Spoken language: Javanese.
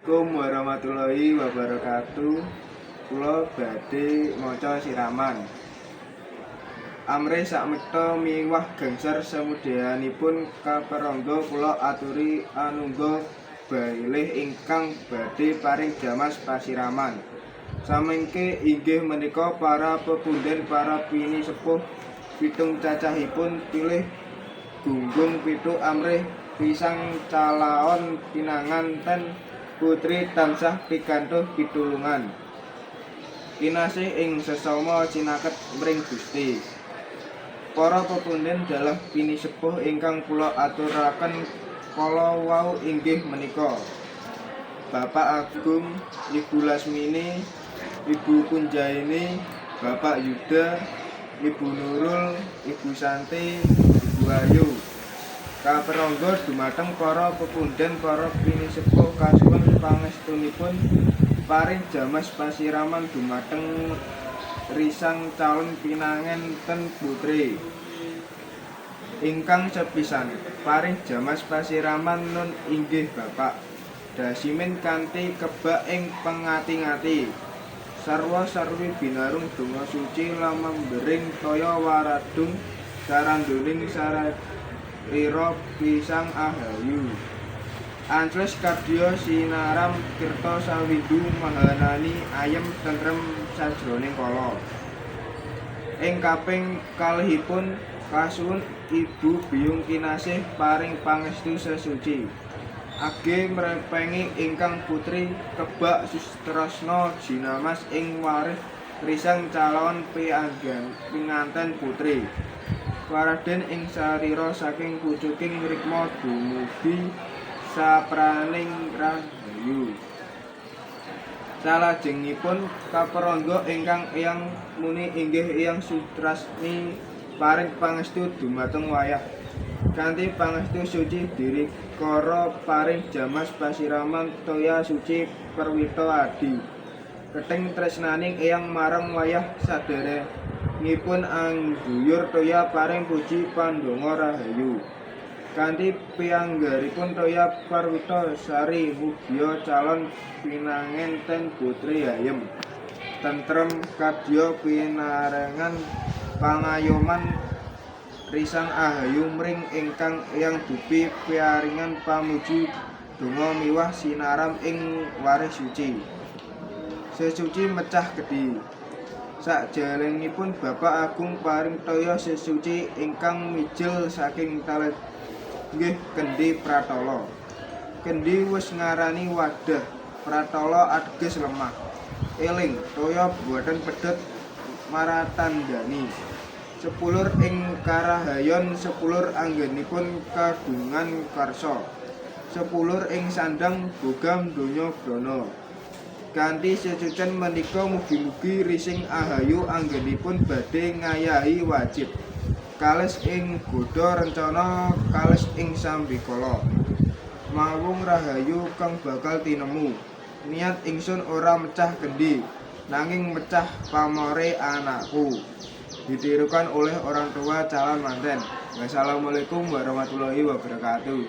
Assalamualaikum warahmatullahi wabarakatuh. Kula badhe maca siraman. Amrih sakmekta miwah gangsar samudyanipun kaperangga kula aturi anungga bilih ingkang badhe paring jamas pasiraman. Samengke inggih menika para pepunden, para pinisepuh pitung cacahipun pilih gunggung pitu amrih pisang calaon pinanganten putri tansah pikantuk pitulungan kinasih ing sesama cinaket mring Gusti. Para pepunden dalah pinisepuh ingkang kula aturaken kala wau inggih menika Bapak Agung, Ibu Lasmini, Ibu Kunjaini, Bapak Yuda, Ibu Nurul, Ibu Santi, Ibu Ayu. Kaperangga dumateng para pepunden, para pinisepuh, kasuwun pangestunipun paring jamas pasiraman dumateng risang calon pinanganten putri. Ingkang sepisan paring jamas pasiraman nun inggih Bapak Dasimin kanthi kebak ing pengati-ngati. Sarwa sarwi binarung donga suci lamembering toya waradung saranduning sarira pisang ahayu. Ancles kadya sinaram tirta sawindu mahanani ayem tentrem sajroning kala. Ing kaping kalihipun kasuwun Ibu Biyung Kinasih paring pangestu sesuci. Age mrepengi ingkang putri kebak sutrasna jinamas ing warih risang calon pinganten putri. Waraden ing sarira saking pucuking rikma dumugi sapraning rahayu. Salajengipun kaperangga ingkang Eyang muni inggih Eyang Sutrasni paring pangestu dumateng wayah. Kanthi pangestu suci dirikara paring jamas pasiraman toya suci perwita adi. Kething tresnaning Eyang marang wayah saderengipun angguyur toya paring puji pandonga rahayu. Kanthi pianggaripun toya parwita sari mugia calon pinangenten putri ayem tentrem kadya pinarengan pangayoman risang ahayu mring ingkang Eyang dupi piaringan pamuji donga miwah sinaram ing warih suci. Sesuci mecah kendi. Sajalengipun Bapak Agung paring toya sesuci ingkang mijil saking talenggih kendi pratala. Kendi wis ngarani wadah, pratala ateges lemah. Eling toya boten pedhot maratandani. Sepulur ing karahayon, sepulur anggenipun kagungan karsa. Sepulur ing sandang bogam donya brana. Kanthi sesucen menika mugi-mugi rising ahayu anggenipun badhe ngayahi wajib. Kales ing godha rencana, kales ing sambikala. Mawung rahayu kang bakal tinemu. Niat ingsun ora mecah kendi, nanging mecah pamore anakku. Ditirukan oleh orang tua calon manten. Wassalamualaikum warahmatullahi wabarakatuh.